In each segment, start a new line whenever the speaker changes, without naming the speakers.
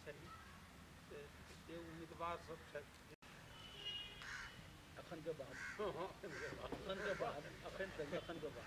छै से जे उम्मीदवार सब छथि
अखन के बाद, अखन के बाद, अखन तक, अखन के बाद।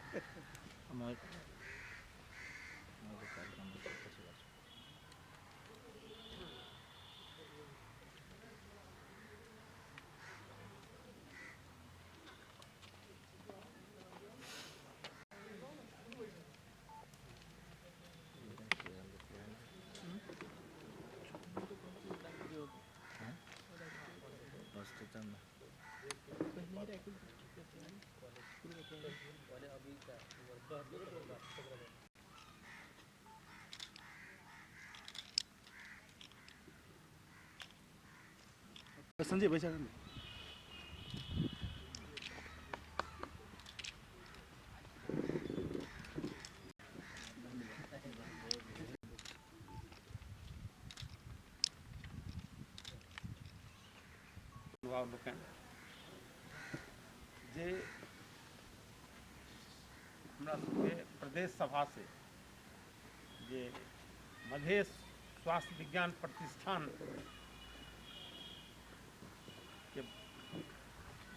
संजय बैसा ने।
लोकनि जे हमरा सबके प्रदेश सभा से जे मधेश स्वास्थ्य विज्ञान प्रतिष्ठान के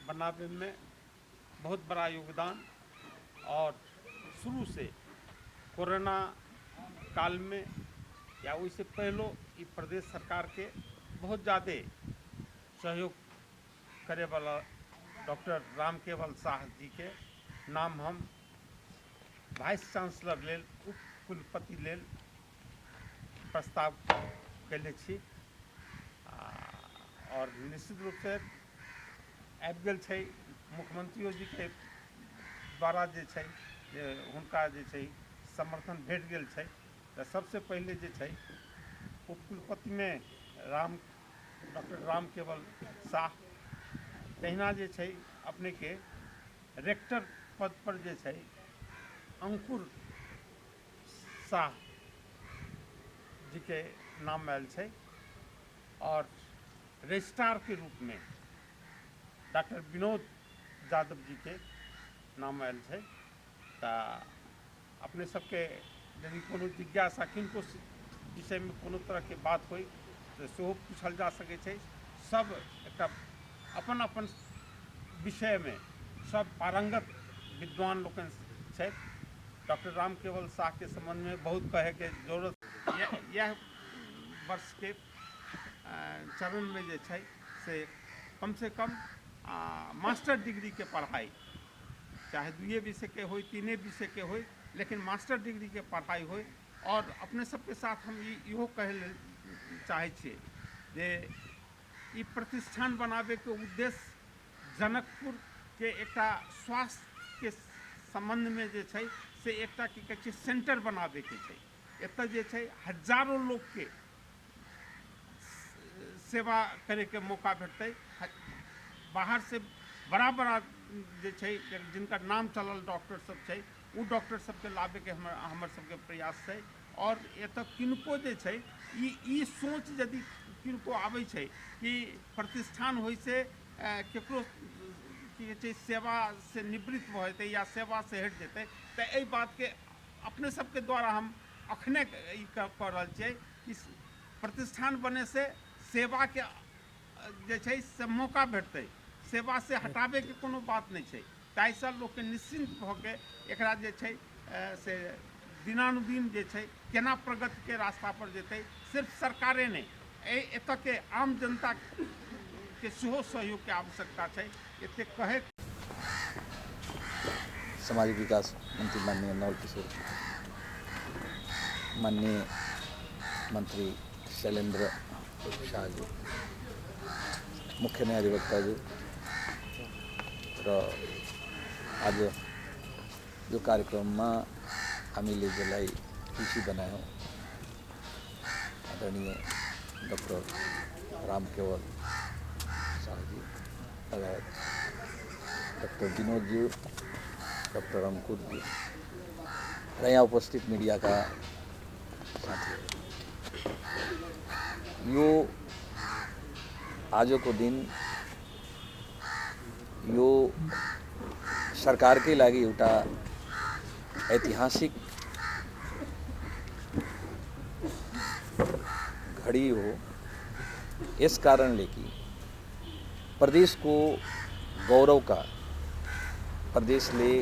बनाबैमे बहुत बड़ा योगदान और शुरू से कोरोना कालमे या ओहिसँ पहिलो ई प्रदेश सरकारके बहुत जादे सहयोग करैवला डॉक्टर रामकेवल शाह जीके नाम हम वाइस चांसलर लेल, उप कुलपति लेल प्रस्ताव कयने छी आओर निश्चित रूपसँ आबि गेल छै मुख्यमंत्रियो जीके द्वारा जे छै जे हुनका जे छै समर्थन भेट गेल छै। तऽ सबसँ पहिले जे छै उपकुलपतिमे डॉक्टर राम केवल साह, तहिना जे छै अपनेके रेक्टर पद पर जे छै अंकुर शाह जीके नाम आयल छै और रजिस्ट्रारके रूपमे डॉक्टर विनोद यादव जीके नाम आयल छै। तऽ अपने सबके यदि कोनो जिज्ञासा किनको विषयमे कोनो तरहके बात होइ तऽ सेहो पूछल जा सकै छै। सब एकटा अपन अपन विषयमे सब पारंगत विद्वान लोकनि छथि। डॉक्टर राम केवल साहके सम्बन्धमे बहुत कहैके जरूरत इएह वर्षके चरणमे जे छै से कमसँ कम मास्टर डिग्रीके पढ़ाइ चाहे दुइए विषयके होइ, तीने विषयके होइ, लेकिन मास्टर डिग्रीके पढ़ाइ होइ। आओर अपने सबके साथ हम इहो कहै लेल चाहै छियै जे ई प्रतिष्ठान बनाबैके उद्देश्य जनकपुरके एकटा स्वास्थ्यके सम्बन्धमे जे छै से एकटा की कहै छै सेन्टर बनाबैके छै। एतऽ जे छै हजारो लोकके सेवा करैके मौका भेटतै। बाहरसँ बड़ा बड़ा जे छै जिनकर नाम चलल डॉक्टर सब छै, ओ डॉक्टर सबके लाबैके हमर सबके प्रयास छै। आओर एतऽ किनको जे छै ई सोच यदि किनको आबै छै कि प्रतिष्ठान होइसँ केकरो की कहै छै सेवासँ निवृत्त भऽ जेतै या सेवासँ हटि जेतै, तऽ एहि बातके अपने सबके द्वारा हम अखने ई कऽ रहल छियै कि प्रतिष्ठान बनैसँ सेवाके जे छै से मौका भेटतै, सेवासँ हटाबैके कोनो बात नहि छै। ताहिसँ लोकके निश्चिन्त भऽ के एकरा जे छै से दिनानुदिन जे छै केना प्रगतिके रास्तापर जेतै, सिर्फ सरकारे नहि, एहि एतऽके आम जनताके सेहो सहयोगके आवश्यकता छै। एतेक कहैत
सामाजिक विकास मंत्री माननीय नवल किशोर, माननीय मंत्री शैलेंद्र शाह जी, मुख्य न्यायाधिवक्ताज्यू र आज यो कार्यक्रममा हामीले जसलाई पिसी बनायौँ आदरणीय डाक्टर रामकेवल शाहजी लगायत डाक्टर विनोदज्यू, डाक्टर अङ्कुरज्यू र यहाँ उपस्थित मिडियाका साथीहरू, यो आजको दिन यो सरकारकै लागि एउटा ऐतिहासिक घडी हो। यस कारणले कि प्रदेशको गौरवका प्रदेशले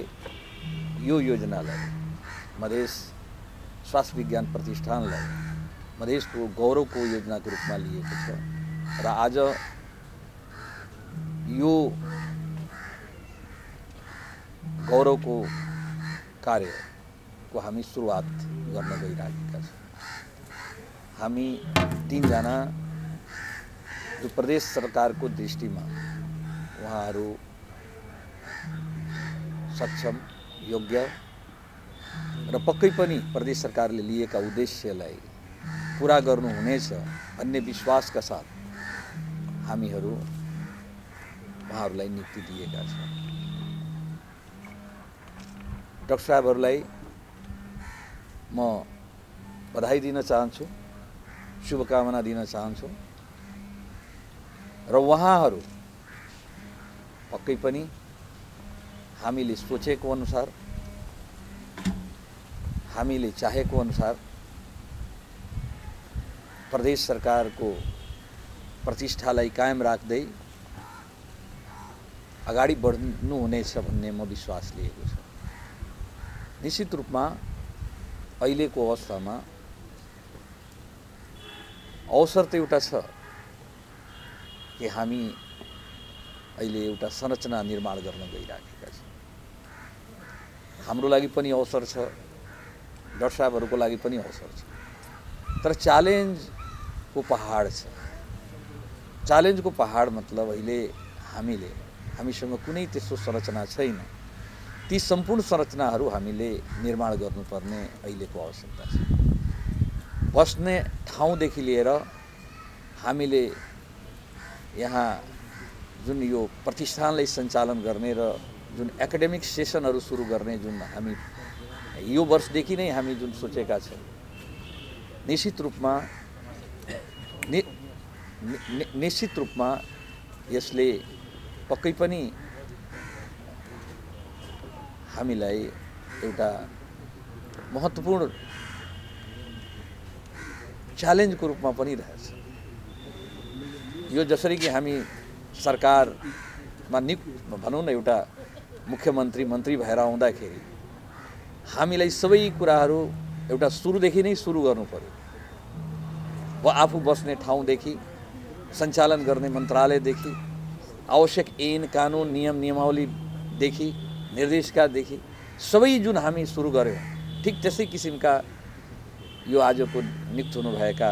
यो योजनालाई मधेस स्वास्थ्य विज्ञान प्रतिष्ठानलाई मधेसको गौरवको योजनाको रूपमा लिएको छ र आज यो गौरवको कार्यको हामी सुरुवात गर्न गइरहेका छौँ। हामी तीनजना जो प्रदेश सरकारको दृष्टिमा उहाँहरू सक्षम, योग्य र पक्कै पनि प्रदेश सरकारले लिएका उद्देश्यलाई पुरा गर्नुहुनेछ भन्ने विश्वासका साथ हामीहरू उहाँहरूलाई नियुक्ति दिएका छौँ। डाक्टर साहबहरूलाई म बधाई दिन चाहन्छु, शुभकामना दिन चाहन्छु र उहाँहरू पक्कै पनि हामीले सोचेको अनुसार, हामीले चाहेको अनुसार प्रदेश सरकारको प्रतिष्ठालाई कायम राख्दै अगाडि बढ्नुहुनेछ भन्ने म विश्वास लिएको छु। निश्चित रूपमा अहिलेको अवस्थामा अवसर त एउटा छ कि हामी अहिले एउटा संरचना निर्माण गर्न गइराखेका छौँ। हाम्रो लागि पनि अवसर छ, डाक्टर साहबहरूको लागि पनि अवसर छ, तर च्यालेन्जको पहाड छ। च्यालेन्जको पहाड मतलब अहिले हामीले हामीसँग कुनै त्यस्तो संरचना छैन। ती सम्पूर्ण संरचनाहरू हामीले निर्माण गर्नुपर्ने अहिलेको आवश्यकता छ। बस्ने ठाउँदेखि लिएर हामीले यहाँ जुन यो प्रतिष्ठानलाई सञ्चालन गर्ने र जुन एकाडेमिक सेसनहरू सुरु गर्ने जुन हामी यो वर्षदेखि नै हामी जुन सोचेका छौँ, निश्चित रूपमा यसले पक्कै पनि हामीलाई एउटा महत्त्वपूर्ण च्यालेन्जको रूपमा पनि रहेछ। यो जसरी कि हामी सरकारमा नियुक्त भनौँ न एउटा मुख्यमन्त्री मन्त्री भएर आउँदाखेरि हामीलाई सबै कुराहरू एउटा सुरुदेखि नै सुरु गर्नु पर्यो। वा आफू बस्ने ठाउँदेखि, सञ्चालन गर्ने मन्त्रालयदेखि, आवश्यक ऐन कानुन नियम नियमावलीदेखि, निर्देशिकादेखि सबै जुन हामी सुरु गऱ्यौँ, ठिक त्यसै किसिमका यो आजको नियुक्त हुनुभएका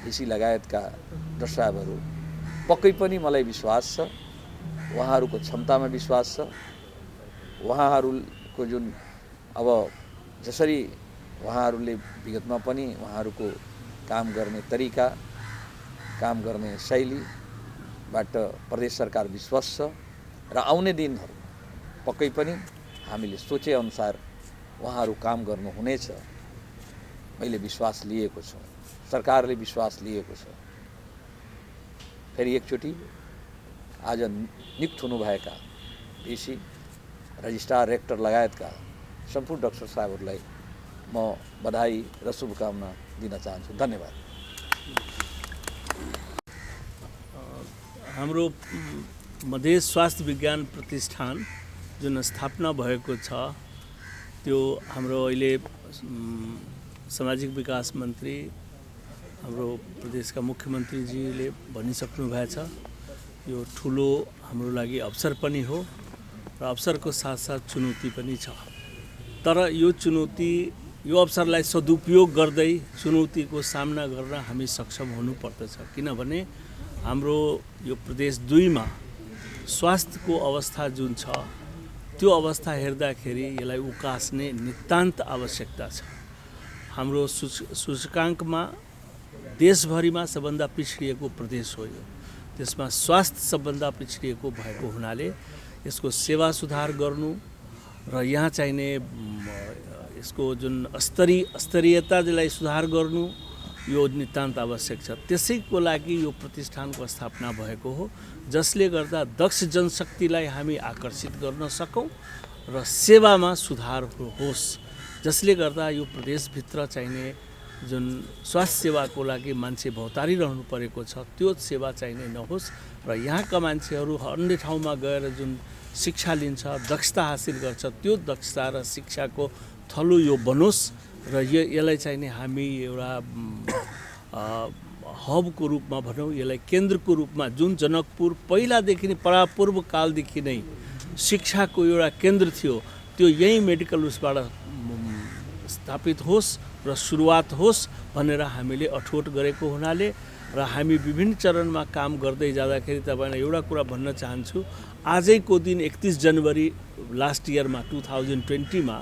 भिसी लगायतका डाक्टर साहबहरू पक्कै पनि मलाई विश्वास छ, उहाँहरूको क्षमतामा विश्वास छ। उहाँहरूको जुन अब जसरी उहाँहरूले विगतमा पनि उहाँहरूको काम गर्ने तरिका, काम गर्ने शैलीबाट प्रदेश सरकार विश्वस्त छ र आउने दिनहरू पक्कै पनि हामीले सोचेअनुसार उहाँहरू काम गर्नुहुनेछ। मैले विश्वास लिएको छु, सरकारले विश्वास लिएको छ। फेरि एकचोटि आज नियुक्त हुनुभएका भिसी, रजिस्ट्रार, रेक्टर लगायतका सम्पूर्ण डाक्टर साहबहरूलाई म बधाई र शुभकामना दिन चाहन्छु। धन्यवाद।
हाम्रो मधेस स्वास्थ्य विज्ञान प्रतिष्ठान जुन स्थापना भएको छ त्यो हाम्रो अहिले सामाजिक विकास मन्त्री हाम्रो प्रदेशका मुख्यमन्त्रीजीले भनिसक्नु भएको छ। यो ठुलो हाम्रो लागि अवसर पनि हो र अवसरको साथसाथ चुनौती पनि छ। तर यो चुनौती, यो अवसरलाई सदुपयोग गर्दै चुनौतीको सामना गर्न हामी सक्षम हुनुपर्दछ। किनभने हाम्रो यो प्रदेश 2 मा स्वास्थ्यको अवस्था जुन छ त्यो अवस्था हेर्दाखेरि यसलाई उकास्ने नितान्त आवश्यकता छ। हाम्रो सूचकाङ्कमा देशभरिमा सबभन्दा पिछडिएको प्रदेश हो यो। त्यसमा स्वास्थ्य सबभन्दा पिछडिएको भएको हुनाले यसको सेवा सुधार गर्नु र यहाँ चाहिने यसको जुन स्तरीयतालाई सुधार गर्नु यो नितान्त आवश्यक छ। त्यसैको लागि यो प्रतिष्ठानको स्थापना भएको हो, जसले गर्दा दक्ष जनशक्तिलाई हामी आकर्षित गर्न सकौँ र सेवामा सुधार होस्, जसले गर्दा यो प्रदेशभित्र चाहिने जुन स्वास्थ्य सेवाको लागि मान्छे भौतारिरहनु परेको छ त्यो सेवा चाहिँ नै नहोस् र यहाँका मान्छेहरू अन्य ठाउँमा गएर जुन शिक्षा लिन्छ, दक्षता हासिल गर्छ, त्यो दक्षता र शिक्षाको थलो यो बनोस् र यसलाई चाहिँ नि हामी एउटा हबको रूपमा भनौँ, यसलाई केन्द्रको रूपमा, जुन जनकपुर पहिलादेखि नै परापूर्व कालदेखि नै शिक्षाको एउटा केन्द्र थियो, त्यो यहीँ मेडिकल उसबाट स्थापित होस् र सुरुवात होस् भनेर हामीले अठोट गरेको हुनाले र हामी विभिन्न चरणमा काम गर्दै जाँदाखेरि तपाईँलाई एउटा कुरा भन्न चाहन्छु। आजैको दिन 31 जनवरी लास्ट इयरमा 2020मा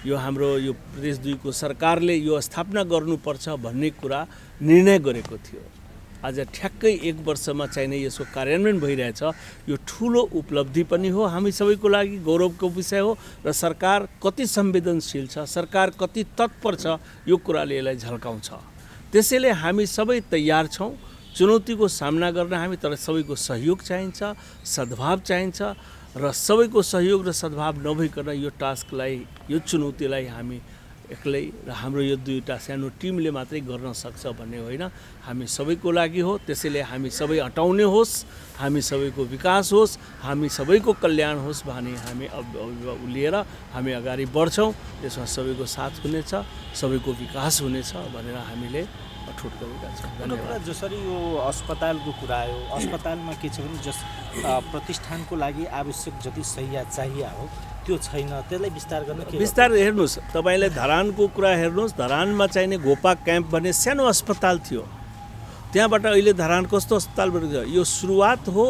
यो हाम्रो यो प्रदेश 2 को सरकारले यो स्थापना गर्नुपर्छ भन्ने कुरा निर्णय गरेको थियो। आज ठ्याक्कै 1 वर्षमा चाहिँ नै यसको कार्यान्वयन भइरहेछ। यो ठुलो उपलब्धि पनि हो, हामी सबैको लागि गौरवको विषय हो र सरकार कति संवेदनशील छ, सरकार कति तत्पर छ, यो कुराले यसलाई झल्काउँछ। त्यसैले हामी सबै तयार छौँ चुनौतीको सामना गर्न हामी, तर सबैको सहयोग चाहिन्छ, सद्भाव चाहिन्छ र सबैको सहयोग र सद्भाव नभइकन यो टास्कलाई, यो चुनौतीलाई हामी एक्लै र हाम्रो यो दुईवटा सानो टिमले मात्रै गर्न सक्छ भन्ने होइन, हामी सबैको लागि हो। त्यसैले हामी सबै अटाउने होस्, हामी सबैको विकास होस्, हामी सबैको कल्याण होस् भने हामी अब लिएर हामी अगाडि बढ्छौँ। त्यसमा सबैको साथ हुनेछ, सबैको विकास हुनेछ भनेर हामीले अठोट गरेका छौँ। धन्यवाद।
जसरी यो अस्पतालको कुरा आयो, अस्पतालमा के छ भने जस प्रतिष्ठानको लागि आवश्यक जति सहिया चाहिया हो त्यो छैन, त्यसलाई विस्तार गर्न के
विस्तार हेर्नुहोस्, तपाईँले धरानको कुरा हेर्नुहोस्। धरानमा चाहिने घोपा क्याम्प भन्ने सानो अस्पताल थियो, त्यहाँबाट अहिले धरान कस्तो अस्पताल बनेको छ। यो सुरुवात हो,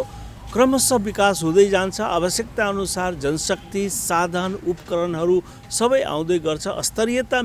क्रमशः विकास हुँदै जान्छ। आवश्यकता अनुसार जनशक्ति, साधन, उपकरणहरू सबै आउँदै गर्छ। स्तरीयता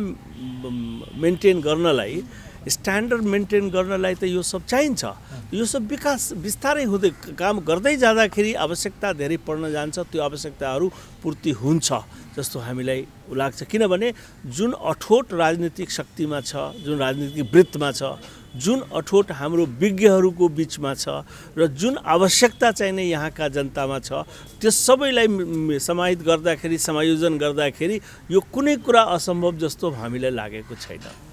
मेन्टेन गर्नलाई, स्ट्यान्डर्ड मेन्टेन गर्नलाई त यो सब चाहिन्छ। यो सब विकास बिस्तारै हुँदै काम गर्दै जाँदाखेरि आवश्यकता धेरै पर्न जान्छ, त्यो आवश्यकताहरू पूर्ति हुन्छ जस्तो हामीलाई लाग्छ। किनभने जुन अठोट राजनीतिक शक्तिमा छ, जुन राजनीतिक वृत्तमा छ, जुन अठोट हाम्रो विज्ञहरूको बिचमा छ र जुन आवश्यकता चाहिने यहाँका जनतामा छ, त्यो सबैलाई समाहित गर्दाखेरि, समायोजन गर्दाखेरि यो कुनै कुरा असम्भव जस्तो हामीलाई लागेको छैन।